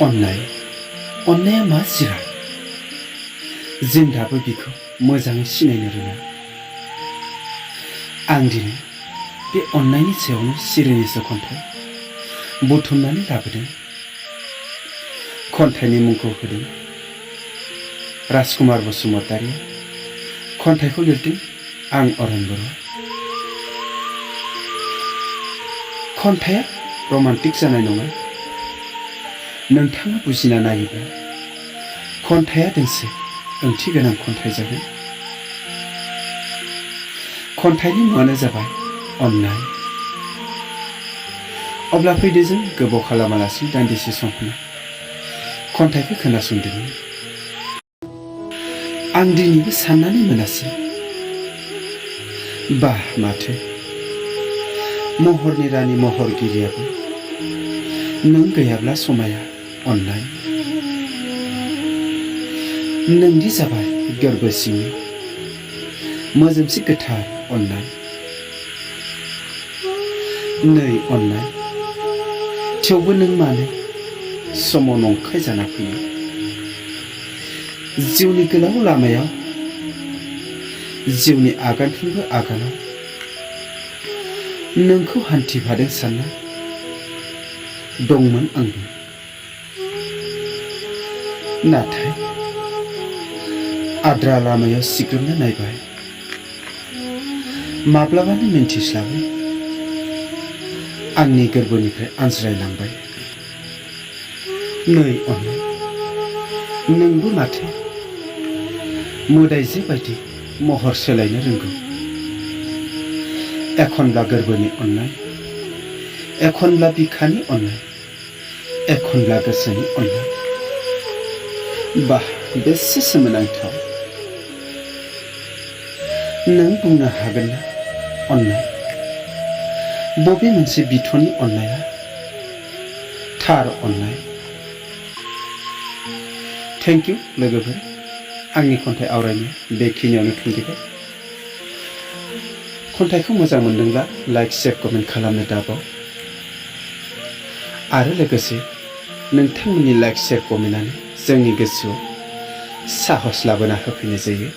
अन्नाया मा जिराद? जों दाबो बिखौ मोजाङै सिनायनो रोङा। आं दिनै बे अन्नायनि सायावनो सिरिनिसो खन्थाइ बुथुमनानै लाबोदों। खन्थाइनि मुंखौ होदों राजकुमार बसुमतारी। खन्थाइखौ लिरदों आं अरन बर'। खन्थाइया रमान्टिक जानाय नङा। नोंथाङा बुजिना नायोब्ला खन्थाइया दोंसे ओंथि गोनां खन्थाइ जागोन। खन्थाइनि मुङानो जाबाय अन्नाय। अब्ला फैदो जों गोबाव खालामालासिनो दान्दिसे सम होना खन्थाइखौ खोनासंदोनि। आं दिनैबो साननानै मोनासै, बाह माथो महरनि रानि महरगिरियाबो नों गैयाब्ला समाया अन्नाय। नोंदि जाबाय गोरबो सिंनि मोजोमसे गोथार अन्नाय। नै अन्नाय, थेवबो नों मानो समाव नंखाय जाना फैयो? जिउनि गोलाव लामायाव, जिउनि आगानफ्रोमबो आगानाव नोंखौ हान्थिफादों सानना दंमोन आंबो। नाथाय आद्रा लामायाव सिग्रोमना नायबाय, माब्लाबानो मिन्थिस्लाबै आंनि गोरबोनिफ्राय आनज्रायलांबाय। नै अन्नाय, नोंबो माथो मोदायजो बायदि महर सोलायनो रोंगौ। एखनब्ला गोरबोनि अन्नाय, एखनब्ला बिखानि अन्नाय, एखनब्ला गोसोनि अन्नाय। बाह बेसे सोमोनांथाव। नों बुंनो हागोन ना अन्नाय, बबे मोनसे बिथ'नि अन्नाया थार अन्नाय? थेंक इउ लोगोफोर। आंनि खन्थाइ आवरायनाया बेखिनियावनो थुंगेबाय। खन्थाइखौ मोजां मोनदोंब्ला लाइक, शेयार, कमेन्ट खालामनो दाबाव। आरो लोगोसे नोंथांमोननि लाइक, शेयार, कमेन्टआनो जोंनि गोसोआव साहस लाबोना होफैनाय जायो।